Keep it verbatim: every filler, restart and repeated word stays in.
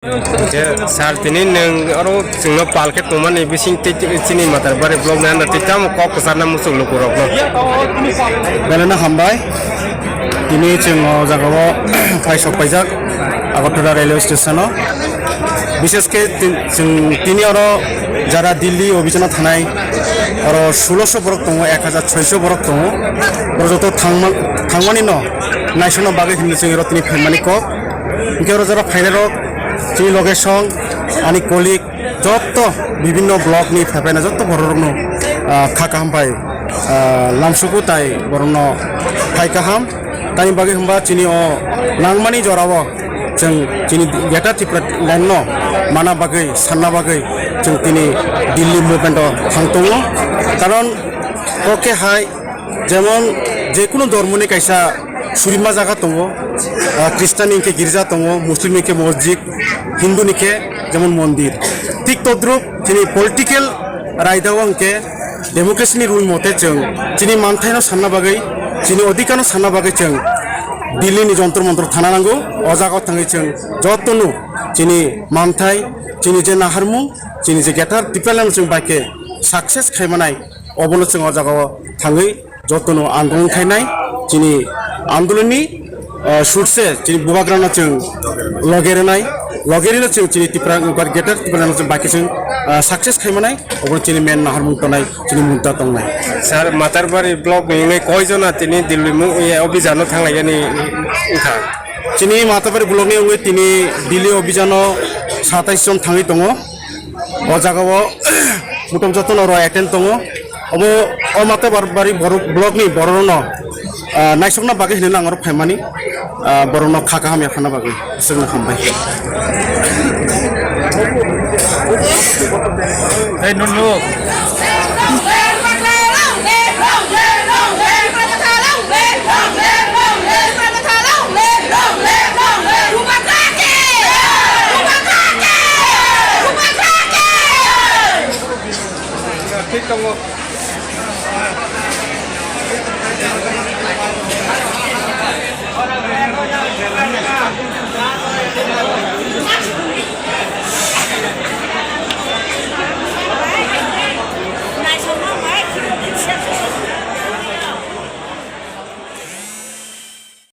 Sir, tini nwng oro chwngno pal khe tongmani bising tei chini Matarbari block ni under tei tamo kok kwcharna muchung lukurokno. Belai no hambai. Tini chwng o jaga o phai sok paijak Agartala railway station o. Bishes khe tin-, chwng tini oro jara Delhi obhijano thanai oro sulosho borok tongo, ek hajar soisho borok tongo. Oro joto thangma-, thangmani no naisokna bagwi hinwi chwng oro tini phaimani kok. Hingke oro jara phainai rok chini loge song ani colleague jotto bibinno block ni phaipaina jotto borok rokno, ah, kha kaham bai, ah, lamsuku tai borokno phai kaham. Tani bagwi hwnba chini o nangmani jorao chwng chini Greater Tipraland no mana bagwi sanna bagwi chwng tini Delhi movement o thang tongo. Karon kok khe hai jemon jekunu dhormoni kaisa surima jaga tongo, ah, Christian ni hwnkhe girja tongo, Muslim ni hwnkhe mosjid, Hindu ni khe jemon mondir. Thik todrup chini political raida o hwnkhe democracy ni rule mote chwng chini manthaino sanna bagwi, chini odhikar no sanna bagwi chwng Delhi ni Jantar Mantar thana nango. O jaga o thangwi chwng jotono chini manthai, chini je naharmung, chini je Greater Tipraland no chwng bai khe success khaimanai, obono chwng o jaga o thangwi jotono andolon khainai, chini andolonni, ah, sutse chini bubagrano chwng loge rwnai, loge rwno chwng chini Tipra, Greater Tipraland no chwng bai khe chwng, ah, success khaimanai, obo chini main naharmung tongnai, chini munta tongnai. Sir, Matarbari block ni wngwi koi jona tini Delhi mu-, ye, obhijano thanglaiyani wngkha? Chini Matarbari block ni wngwi tini Delhi obhijano satais jon thangwi tongo. O jaga o mutok jotono oro attend tongo. Obo o Matarbari borok block ni borok no, ah, naisokna bagwi hinwi ang oro phaimani, ah, borok no kha kaham ya phana bagwi. Aswkno hambai. Hey, Nunu. Thik tongo.